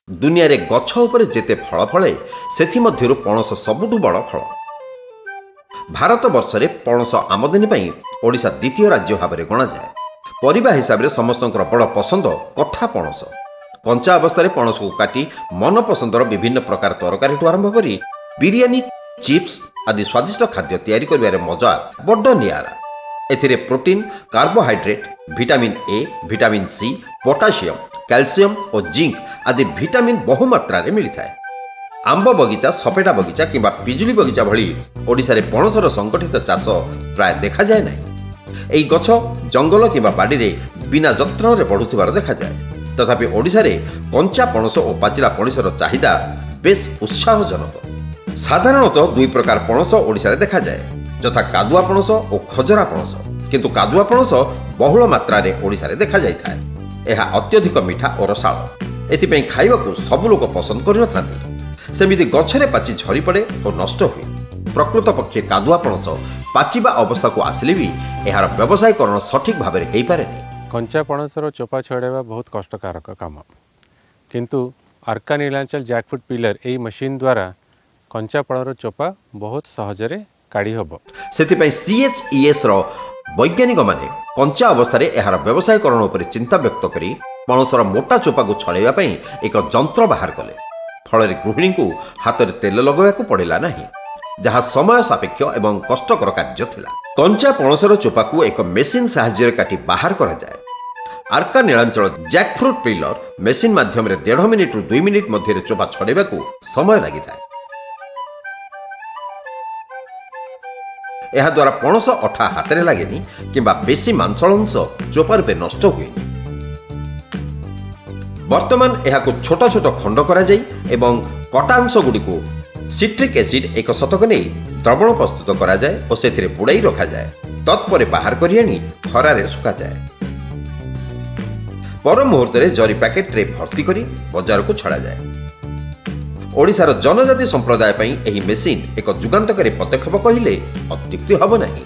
ଦୁନିଆରେ ଗଛ ଉପରେ ଯେତେ ଫଳ ଫଳେ, ସେଥିମଧ୍ୟରୁ ପଣସ ସବୁଠୁ ବଡ଼ ଫଳ। ଭାରତବର୍ଷରେ ପଣସ ଆମଦାନୀ ପାଇଁ ଓଡ଼ିଶା ଦ୍ୱିତୀୟ ରାଜ୍ୟ ଭାବରେ ଗଣାଯାଏ। ପରିବା ହିସାବରେ ସମସ୍ତଙ୍କର ବଡ଼ ପସନ୍ଦ କଠା ପଣସ। କଞ୍ଚା ଅବସ୍ଥାରେ ପଣସକୁ କାଟି ମନ ପସନ୍ଦର ବିଭିନ୍ନ ପ୍ରକାର ତରକାରୀଠୁ ଆରମ୍ଭ କରି ବିରିୟାନୀ, ଚିପ୍ସ ଆଦି ସ୍ୱାଦିଷ୍ଟ ଖାଦ୍ୟ ତିଆରି କରିବାରେ ମଜା ବଡ଼ ନିଆରା। ଏଥିରେ protein, carbohydrate, vitamin A, vitamin C, potassium, calcium O zinc ଆଦି ଭିଟାମିନ୍ ବହୁ ମାତ୍ରାରେ ମିଳିଥାଏ। ଆମ୍ବ ବଗିଚା, ସପେଟା ବଗିଚା କିମ୍ବା ପିଜୁଳି ବଗିଚା ଭଳି ଓଡ଼ିଶାରେ ପଣସର ସଂଗଠିତ ଚାଷ ପ୍ରାୟ ଦେଖାଯାଏ ନାହିଁ। ଏହି ଗଛ ଜଙ୍ଗଲ କିମ୍ବା ବାଡ଼ିରେ ବିନା ଯତ୍ନରେ ବଢ଼ୁଥିବାର ଦେଖାଯାଏ। ତଥାପି ଓଡ଼ିଶାରେ କଞ୍ଚା ପଣସ ଓ ପାଚିଲା ପଣସର ଚାହିଦା ବେଶ୍ ଉତ୍ସାହଜନକ। ସାଧାରଣତଃ ଦୁଇ ପ୍ରକାର ପଣସ ଓଡ଼ିଶାରେ ଦେଖାଯାଏ, ଯଥା କାଦୁଆ ପଣସ ଓ ଖଜରା ପଣସ। କିନ୍ତୁ କାଦୁଆ ପଣସ ବହୁଳ ମାତ୍ରାରେ ଓଡ଼ିଶାରେ ଦେଖାଯାଇଥାଏ। ଏହା ଅତ୍ୟଧିକ ମିଠା ଓ ରସାଳ। ଏଥିପାଇଁ ଖାଇବାକୁ ସବୁ ଲୋକ ପସନ୍ଦ କରିନଥାନ୍ତି। ସେମିତି ଗଛରେ ପାଚି ଝରିପଡ଼େ ଓ ନଷ୍ଟ ହୁଏ। ପ୍ରକୃତ ପକ୍ଷେ କାଦୁଆ ପଣସ ପାଚିବା ଅବସ୍ଥାକୁ ଆସିଲେ ବି ଏହାର ବ୍ୟବସାୟୀକରଣ ସଠିକ୍ ଭାବରେ ହେଇପାରେନି। କଞ୍ଚା ପଣସର ଚୋପା ଛଡ଼ାଇବା ବହୁତ କଷ୍ଟକାରକ କାମ। କିନ୍ତୁ ଆର୍କା ନୀଳାଞ୍ଚଳ ଜ୍ୟାକଫ୍ରୁଟ୍ ପିଲର, ଏଇ ମେସିନ୍ ଦ୍ୱାରା କଞ୍ଚା ପଣର ଚୋପା ବହୁତ ସହଜରେ କାଢ଼ି ହେବ। ସେଥିପାଇଁ ସିଏଚ୍ଇଏସ୍ ର ବୈଜ୍ଞାନିକମାନେ କଞ୍ଚା ଅବସ୍ଥାରେ ଏହାର ବ୍ୟବସାୟୀକରଣ ଉପରେ ଚିନ୍ତା ବ୍ୟକ୍ତ କରି ପଣସର ମୋଟା ଚୋପାକୁ ଛଡ଼ାଇବା ପାଇଁ ଏକ ଯନ୍ତ୍ର ବାହାର କଲେ। ଫଳରେ ଗୃହିଣୀଙ୍କୁ ହାତରେ ତେଲ ଲଗାଇବାକୁ ପଡ଼ିଲା ନାହିଁ, ଯାହା ସମୟ ସାପେକ୍ଷ ଏବଂ କଷ୍ଟକର କାର୍ଯ୍ୟ ଥିଲା। କଞ୍ଚା ପଣସର ଚୋପାକୁ ଏକ ମେସିନ୍ ସାହାଯ୍ୟରେ କାଟି ବାହାର କରାଯାଏ। Arka Nilanchal jackfruit pillar machine ମାଧ୍ୟମରେ 1.5 ମିନିଟରୁ 2 ମିନିଟ୍ ମଧ୍ୟରେ ଚୋପା ଛଡ଼ାଇବାକୁ ସମୟ ଲାଗିଥାଏ। ଏହାଦ୍ୱାରା ପଣସ ଅଠା ହାତରେ ଲାଗେନି କିମ୍ବା ବେଶୀ ମାଂସଳ ଅଂଶ ଚୋପା ରୂପେ ନଷ୍ଟ ହୁଏନି। ବର୍ତ୍ତମାନ ଏହାକୁ ଛୋଟ ଛୋଟ ଖଣ୍ଡ କରାଯାଇ ଏବଂ କଟା ଅଂଶଗୁଡ଼ିକୁ ସିଟ୍ରିକ୍ ଏସିଡ୍ 1 ଶତକ ନେଇ ଦ୍ରବଣ ପ୍ରସ୍ତୁତ କରାଯାଏ ଓ ସେଥିରେ ବୁଡ଼ାଇ ରଖାଯାଏ। ତତ୍ପରେ ବାହାର କରି ଆଣି ଖରାରେ ଶୁଖାଯାଏ। ପର ମୁହୂର୍ତ୍ତରେ ଜରି ପ୍ୟାକେଟରେ ଭର୍ତ୍ତି କରି ବଜାରକୁ ଛଡ଼ାଯାଏ। ଓଡ଼ିଶାର ଜନଜାତି ସମ୍ପ୍ରଦାୟ ପାଇଁ ଏହି ମେସିନ୍ ଏକ ଯୁଗାନ୍ତକାରୀ ପଦକ୍ଷେପ କହିଲେ ଅତ୍ୟୁକ୍ତି ହେବ ନାହିଁ।